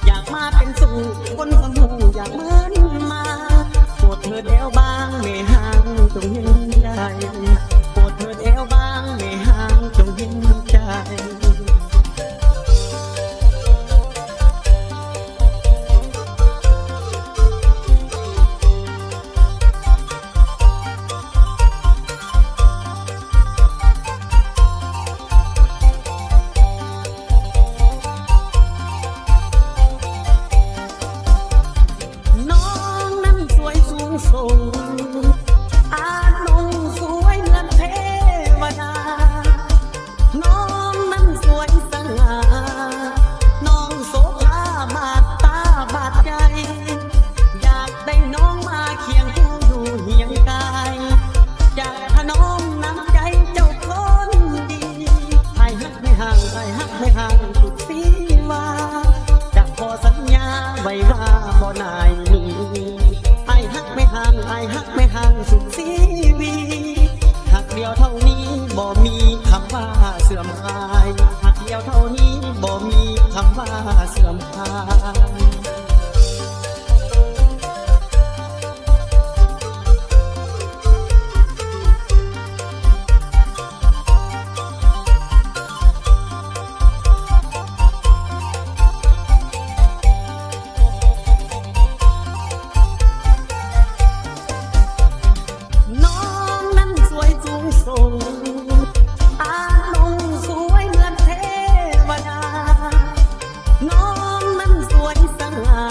ຢາກມາເປັນຊູ່ຄົນສຳຮູ້ ຢາກເມີນມາ ໂປດເທີດແອວບາງແມ່ຮ້າງຈົ່ງເຫັນໃຈ ໂປດເທີດແອວບາງແມ່ຮ້າງຈົ່ງເຫັນໃຈ. ນ້ອງນັ້ນສວຍສູງສົ່ງ ອານົງສວຍເໝືອນເທວະດາ ນ້ອງນັ້ນສວຍສະຫງ່າ ນ້ອງໂສພາບາດຕາບາດໃຈ ຢາກໄດ້ນ້ອງມາຄຽງຄູ່ຢູ່ຮຽງກາຍ ຢາກຖະໜອມນ້ຳໃຈເຈົ້າຄົນດີ ອ້າຍຮັກແມ່ຮ້າງ ອ້າຍຮັກແມ່ຮ້າງສຸດຊີວາ ຈະຂໍສັນຍາໄວ້ວ່າບໍ່ໜ້າຍໜີ ອ້າຍຮັກແມ່ຮ້າງ ອ້າຍຮັກແມ່ຮ້າງສຸດຊີວິດ ຮັກດຽວເທົ່ານີ້ບໍ່ມີຄຳວ່າເສື່ອມຄາຍ ຮັກດຽວເທົ່ານີ້ບໍ່ມີຄຳວ່າເສື່ອມຄາຍ. ນ້ອງນັ້ນສວຍສູງສົ່ງ ອານົງສວຍເໝືອນເທວະດາ ນ້ອງນັ້ນສວຍສະຫງ່າ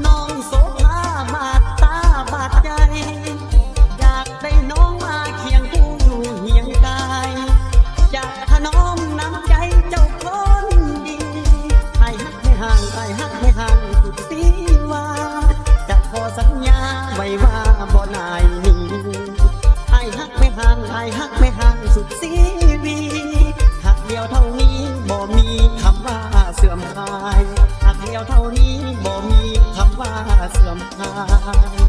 ນ້ອງໂສພາບາດຕາບາດໃຈ ຢາກໄດ້ນ້ອງມາຄຽງຄູ່ຢູ່ຮຽງກາຍ ຢາກຖະໜອມນ້ຳໃຈເຈົ້າຄົນດີ ອ້າຍຮັກແມ່ຮ້າງ ອ້າຍຮັກແມ່ຮ້າງສຸດຊີວາ ຈະຂໍສັນຍາໄວ້ວ່າບໍ່ໜ້າຍໜີ ອ້າຍຮັກແມ່ຮ້າງ ອ້າຍຮັກແມ່ຮ້າງສຸດຊີວິດ ຮັກດຽວເທົ່ານີ້ບໍ່ມີຄຳວ່າເສື່ອມຄາຍ ຮັກດຽວເທົ່ານີ້ບໍ່ມີຄຳວ່າເສື່ອມຄາຍ.